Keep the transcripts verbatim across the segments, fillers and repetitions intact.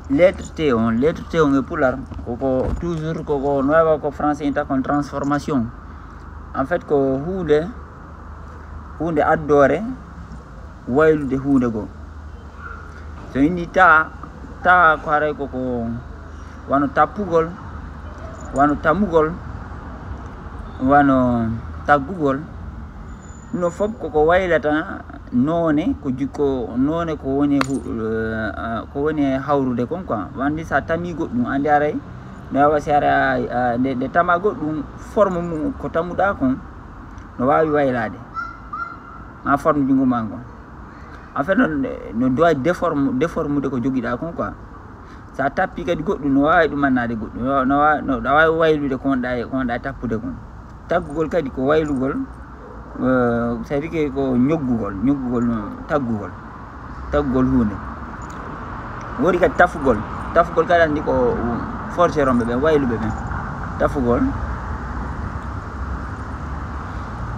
Lettre T on, lettre T on e pular koko toujours koko no wawa ko français inta kon transformation. En fait ko hunde hunde addore waylude hunde goo. So inni ta ta ko haray koko wano tappugol, wano tamugol, wano taggugol. Ɗum ɗo fof koko waylata noone ko jikko noone ko woni ko woni hawrude kon quoi. Wandi sa tami goɗɗum andi aray no wawa si ara nde tama goɗɗum forme mum ko tamuɗa kon no wawi waylaade ma forme junngo ma ngon. En fait non no doit déforme déformude ko jogiɗa kon quoi. Sa tappi kadi goɗɗum no wawi ɗum annade goɗɗum no wawi waylude ko wonɗa ko wonɗa tappude kon. Taggugol kadi ko waylugol, c'est-à-dire que ko ñoggugol, ñoggugol no taggugol, taggugol hunde. Woodi kadi tafugol, tafugol kadi andi ko forgeron ɓe ɓen wayluɓe ɓen tafugol.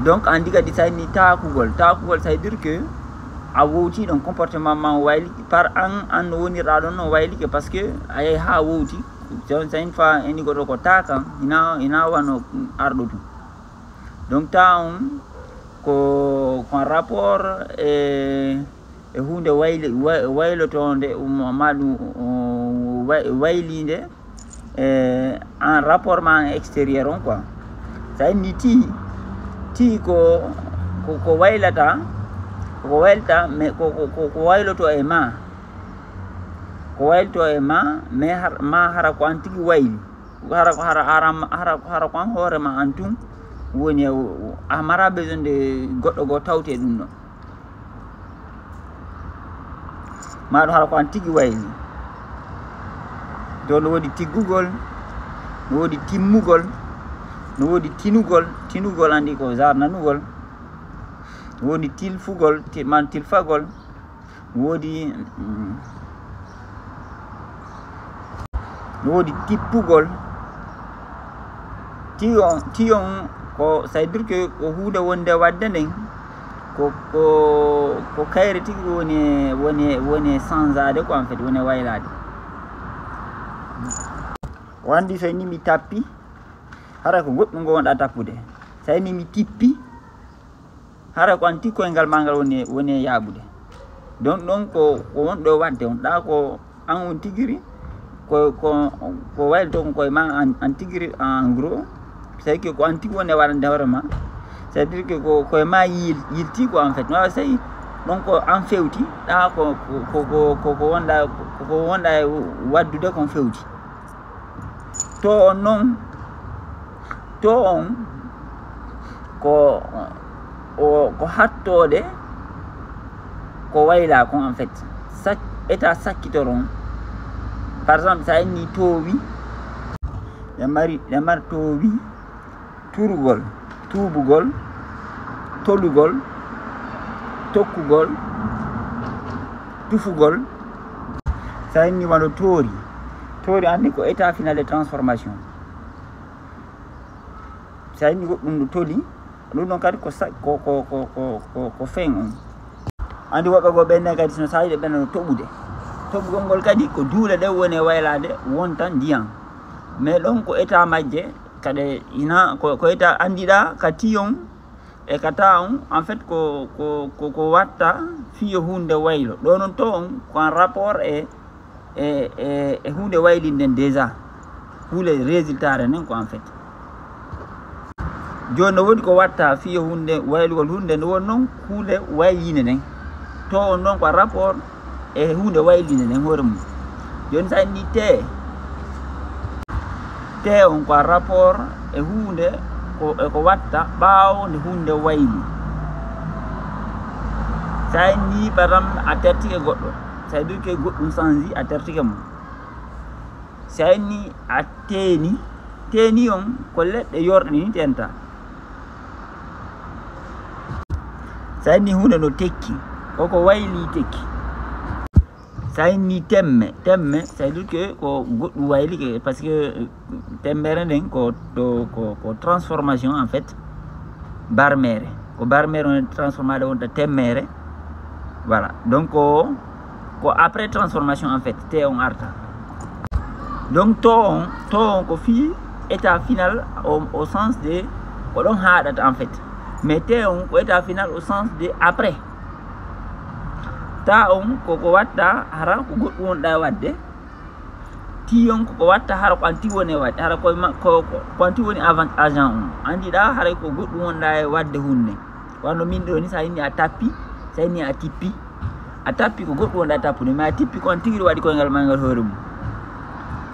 Donc andi kadi sayni taakugol, taakugol ça veut dire que a wowti ɗon comportement ma o wayli par an an no wonirɗa ɗon no waylike parce que a yahi ha wowti. Jon sayni fa eni goɗo ko taakan ina ina wano arɗo tun. Donc ta on ko ko rapport e e hunde wayli waylotonde ma ɗum waylinde e en rapport ma en extérieur on quoi. Sa inni ti ti ko ko waylata ko waylata mais ko ko wayloto e ma ko wayloto e ma mais ma hara ko an tigi wayli. Hara ko hara hara hara hara ko an hoore ma an tun woni a mara besoin de goɗɗo goo tawte ɗum ɗon. Ma ɗum hara ko an tigi wayli. To no woodi tiggugol, no woodi timmugol, no woodi tinugol. Tinugol andi ko zarnanugol. No woodi tilfugol, man tilfagol. Woodi woodi tippugol tiyon tiyon ko ça veut dire que ko huunde wonde wadde nden ko ko ko kayre tigi woni woni woni sanzade ko en fait woni waylaade. Wandi so ni mi tappi hara ko goɗɗum ngo wonɗa tappude. So ni mi tippi hara ko an ti koyngal ma ngal woni woni e yaaɓude. Donc ɗon ko ko wonɗo e waɗde on ɗa ko an on tigiri ko ko ko wayli to ko koye ma an an tigiri en gros. C'est que ko an tigi woni e waɗande hoore ma. C'est à dire que ko koye ma yil yilti ko en fait ma sey ɗon ko an fewti ɗa ko ko ko ko wonɗa ko wonɗa e waddude kon fewti. To on noon to on ko ko hattoode ko wayla kon en fait. État sakkitoron par exemple sa inni toowi ɓe mari ɓe mari toowi turugol tuubugol tolugol tokkugol tufugol. Sa inni wano toori toori anndi ko état final de transformation. Sa inni goɗɗum no toli ɗum ɗon kadi ko ko ko ko ko ko fen on. Anndi woɓɓe goo ɓenne kadi sino saji ɗe ɓenne no toɓude toɓugol ngol kadi ko duule ɗe woni e waylaade wonta ndiyan. Mais ɗon ko état majje kadi ina ko ko état anndiɗa ka tiyon e ka ta on en fait ko ko ko ko watta fiyo hunde waylo ɗo noon to on ko en rapport e e e e hunde waylinden déjà huule résultat ren en ko en fait. Jooni no woni ko watta fiyo hunde waylugol hunde no woni noon huule waylinde nden to on noon ko rapport e hunde waylinde nden hoore mum. Jooni sa inni te te on ko rapport e hunde ko e ko watta ɓaawo nde hunde wayli. Sa inni par exemple a tertike goɗɗo ça veut dire que goɗɗum sanji a tertike mo. Sa inni a teeni teeni on ko leɗɗe yorɗe ni tenta. Sa inni hunde no tekki koko wayli tekki. Sa inni temme temme ça veut dire que ko goɗɗum waylike parce que temmere nden ko ko ko transformation en fait. Barmere ko barmere on transformade wonta temmere. Voilà donc ko après transformation en fait te on arta. Donc to on to on ko fii état final au, au sens de ko ɗon haaɗata en fait, mais te on ko état final au sens de après. Ta on koko watta hara ko goɗɗum wonɗa e waɗde. Ti on koko watta hara ko anti woni e waɗde, hara ko, ko, ko anti woni avant agent on andiɗa haray ko goɗɗum wonɗa e waɗde hunde. Wano min ɗo ni, sa inni a tappi, sa inni a tippi, a tappi ko goɗɗum wonɗa tappude, mais a tippi kon tigi waɗi koyngal ma ngal hoore mum.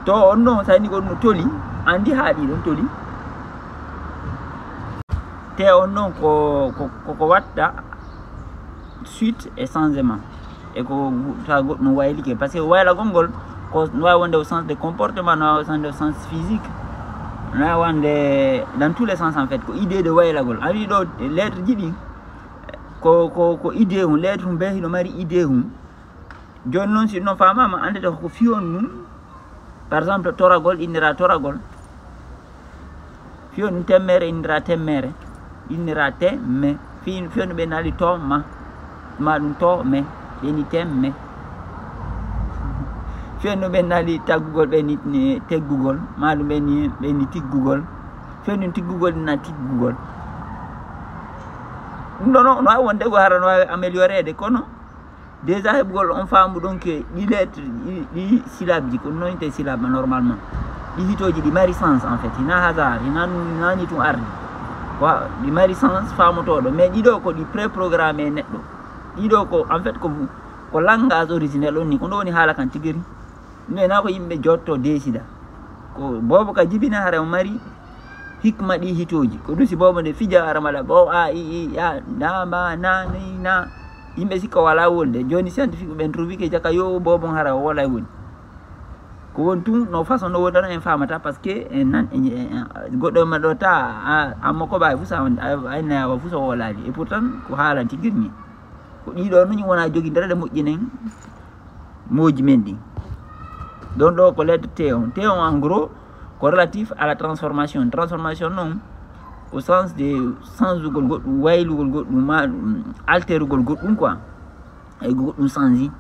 To on non sa inni ko ɗum toli, andi haaɗi ɗon toli. Te on non ko ko ko watta suite et changement. E ko ta goɗɗum waylike, parce que waylagol ngol ko no wawi wonde au sens de comportement, no wawi au sens de sens physique, no wawi wonde dans tous les sens en fait. Ko idée de waylagol a wi ɗo lettre ji ɗi ko ko ko idée hum, lettre hum be hino mari idée hum. Joni noon si ɗum famama andete ko fiyon mum. Par exemple toragol innira toragol. Fiyon ɗum temmere innira temmere, innira temme. Fiyon ɗum ɓe nali to ma ma ɗum to me ɓeni temme. Fiyon ɗum ɓe nali taggugol ɓeni teggugol, ma ɗum ɓeni ɓeni tiggugol. Fiyon ɗum tiggugol ina tiggugol. Ɗum ɗo no wawi wonde ko hara no wawi améliorede kono déjà heɓugol on faamu ɗon ke ɗi lettre ɗi syllabe ji ko noon te syllabe normalement. Ɗi hitoji ɗi mari sens en fait, hina hasard hina nani tun ardi. Wa ɗi mari sens faamotoɗo, mais ɗiɗo ko ɗi préprogrammé e neɗɗo. Ɗiɗo ko en fait ko ko langage originel on ni, ko ɗo woni haala kan tigiri. Ɗum ena ko yimɓe jotto décida. Ko boobo ka jibina hara o mari hikma ɗi hitoji ko ɗum si boobo nde fija ara mala bo a i i ya na ma na ni na. Yimɓe sikka wala wolde joni scientifique ɓen trouvi ke jaka yo boobo hara o wala woni. Ko won tun no façon no wodana en famata parce que en nan goɗɗo ma ɗo ta amma ko ɓawi fusa aynayawa fusa wolali et pourtant ko haalanti girmi. Ko ɗiɗo no wona jogidere ɗe moƴƴinen moji men ɗin. Ɗon ɗo ko lettre T on. T on en gros ko relatif à la transformation. Transformation non au sens de changugol goɗɗum, waylugol goɗɗum, ma alterugol goɗɗum quoi. Ay goɗɗum change.